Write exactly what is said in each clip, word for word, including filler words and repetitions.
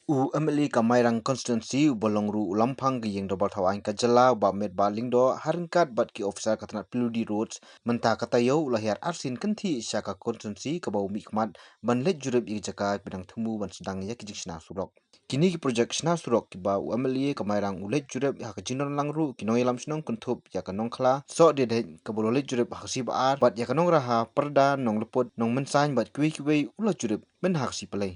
U M L A ka Mairang Constituency uba long ruh u Lamphang ka Ïing Dorbar Thaw Aiñ ka jylla, u Bah Metbah Lyngdoh, ha ryngkat bad ki officer ka tnat P W D Roads, mynta ka taïew u la hiar arsien kynthih sha ka constituency kaba u mihkhmat ban leit jurip ïa ki jaka kiba dang thmu ban sdang ïa ki jingshna surok. Kine ki projek shna surok kiba u M L A ka Mairang u leit jurip ha ka jingdon lang ruh ki nongïalam shnong kynthup ïa ka Nongkhla, Sohdiadeit kaba u la leit jurip ha ka sngi ba ar, bad ïa ka Nongraha, Pyrda, Nongliput, Nongmynsaiñ bad kiwei kiwei u la jurip mynha ka sngi Palei.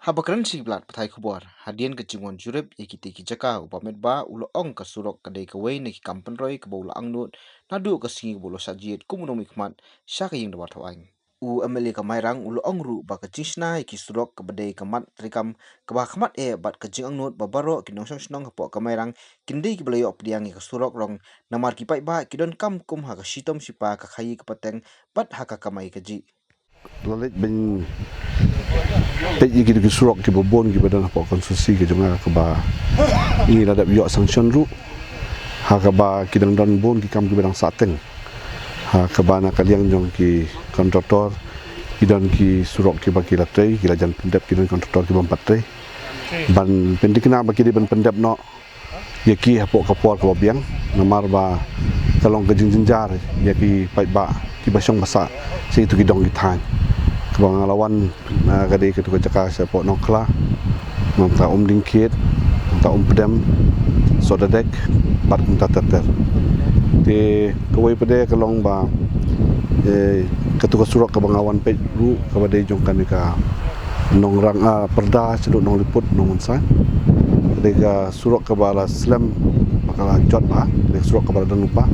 Haba kren sha ki paidbah pathai khubor hadien ka jingwan jurip ïa kitei ki jaka, u Bah Metbah u la ong ka surok ka dei kawei na ki kam pynroi kaba u la angnud naduh ka sngi kaba u la shah jied kum u nongmihkhmat sha ka Ïing Dorbar Thaw Aiñ. U M L A ka Mairang u la ong ruh ba ka jingshna ïa ki surok kaba dei ka mat treikam kaba khmat eh bad ka jingangnud ba baroh ki nongshong shnong hapoh ka Mairang kin dei kiba la ïoh pdiang ïa ka surok rong, namar ki paidbah ki donkam kum ha ka shitom shipa, ka khaïi ka pateng bad ha ka kamai kajih. La leit ban peit ïa ki, ki surok kiba bun kiba don hapoh constituency ka jong nga kaba ngi la dep ïoh sanction ruh, ha kaba ki dang don bun ki kam kiba dang sah teng, ha kaba na ka liang jong ki kontraktor ki don ki surok kiba ki la trei, ki la jan pyndep, ki don kontraktor kiba ym pat trei. Ban pynthikna ba ki dei ban pyndep noh ïa ki hapoh ka por kaba biang, namar ba ka long ka jingjynjar ïa ki paidbah kiba shong ba sah sha kito ki dong ki thaiñ. Kaba nga la wan, ah, ka dei kato ka jaka shapoh Nongkhla, nangta Umdingkhiet, nangta Umpdem, Sohdiadeit bad nangta Terter. Te kawei pat de ka long ba, eh, kato ka surok kaba nga wan peit ruh kaba dei jong kane ka Nongrang, ah, Pyrda shaduh Nongliput, Nongmynsaiñ. Ka dei ka surok kaba la slem, ba ka la jot bha, ka dei ka surok kaba la don lypa.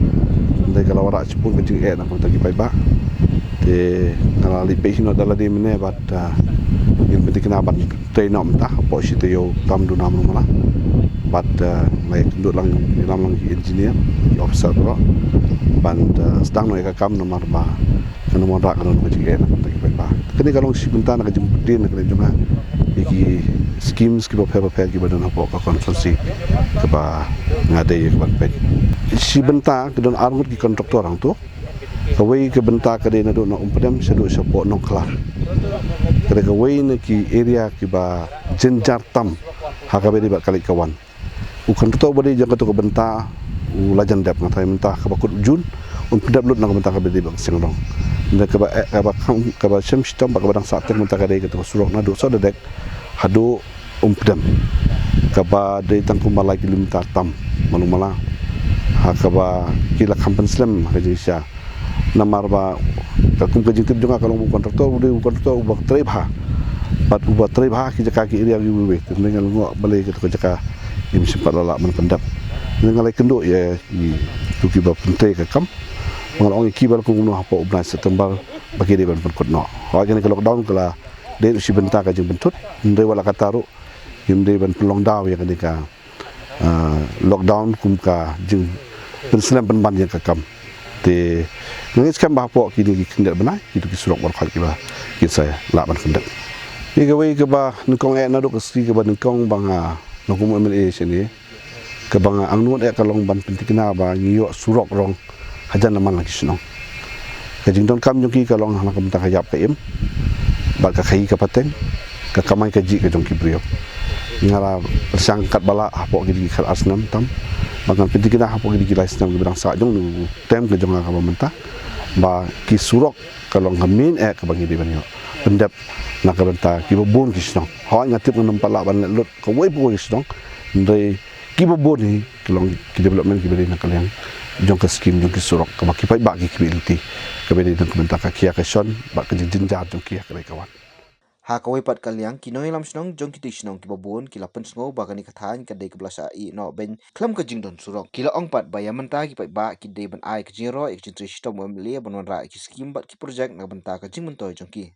Ka dei ka la wanrah shibun ka jingeh na ka bynta ki paidbah. Te nga la leit peit hi noh da lade mynne bad, ah, ngin pynthikna ban trei noh mynta hapoh shi taïew tam duna mano mala. Bad, ah, nga ïakynduh lang, ïalam lang ki engineer, ki officer baroh ban, ah, sdang noh ïa ka kam namar ba kan ym wanrah, kan ym ka jingeh na ka bynta ki paidbah. Kane ka long shi bynta na ka jingpyntip na ka liang jong nga ïa ki schemes kiba pher ba pher kiba don hapoh ka constituency kaba nga dei ïa ka ban peit. Shi bynta ki don arngut ki kontraktor hangto. Kawei ka bynta ka dei naduh na Umpdem shaduh shapoh Nongkhla. Ka dei kawei na ki area kiba jynjar tam ha kaba ïadei bad ka leit ka wan. U kontraktor ba dei jong kato ka bynta u la jan dep, nga tharai mynta kaba kut June un pyndep lut na ka bynta kaba dei bad ka seng rong. Ynda kaba, eh, kaba khang, kaba shem shitom bad kaba dang sah teng mynta ka dei kato ka surok naduh Sohdiadeit haduh Umpdem, kaba dei tang kumba lai kilometer tam, malu mala. Ha kaba ki la kham pynslem ha ka jingshisha. Namar ba ka kum ka jingtip jong nga ka long ba u kontraktor u dei u kontraktor uba trei bha. Bad uba trei bha ki jaka ki area kiwei wei. Te nga la ngop balei kato ka jaka ngim shym pat la lah ban pyndep. Nga la ïakynduh ïa kito kiba pyntrei ka kam, nga la ong ïa ki ba la kum kumno hapoh u bnai September ba ki dei ban pynkut noh. Hooid, kane ka lockdown ka la dei ruh shi bynta ka jingpynthut. Hynrei wat la katta ruh ngim dei ban pynlong daw ïa kane ka ah, lockdown kum ka jingpynslem pynban ïa ka kam. Te nga ngeit skhem ba hapoh kine ki khyndiat bnai kito ki surok baroh kiba kin sa lah ban pyndep. Ïa kawei kaba nyngkong eh naduh ka sngi kaba nyngkong ba nga long kum u M L A shane, kaba nga angnud eh ka long ban pynthikna ba ngi ïoh surok rong hajan na man la ki shnong. Ka jingdonkam jong ki ka long ha ka bynta ka ïap ka im bad ka khaïi ka pateng, ka kamai kajih ka jong ki briew. Nga la pyrshang katba lah hapoh kine ki khatar snem tam, ba ngan pynthikna hapoh kine ki lai snem kiba dang sah jong u term ka jong nga kaba mynta, ba ki surok ka long ka main eh kaba ngi dei ban ïoh pyndep na ka bynta kiba bun ki shnong. Hooid, nga tip ngan ym pat lah ban leh lut kawei pa kawei ka shnong, hynrei kiba bun hi ki long ki development kiba dei na ka liang jong ka skim jong ki surok kaba ki paidbah ki, kiba ïeit lynti, kaba dei na ka bynta ka khia ka shon bad ka jingjynjar jong ki ha ka dei ka wan. Ha kawei pat ka liang, ki nongïalam shnong jong kitei ki shnong kiba bun ki la pynsngew ba kane ka thaiñ ka dei kaba la shah ïehnoh beiñ khlem ka jingdon surok. Ki la ong pat ba ïa mynta ki paidbah ki dei ban ai ka jingïaroh ïa ka jingtrei shitom u M L A ban wanrah ïa ki skim bad ki projek na ka bynta ka jingmyntoi jong ki.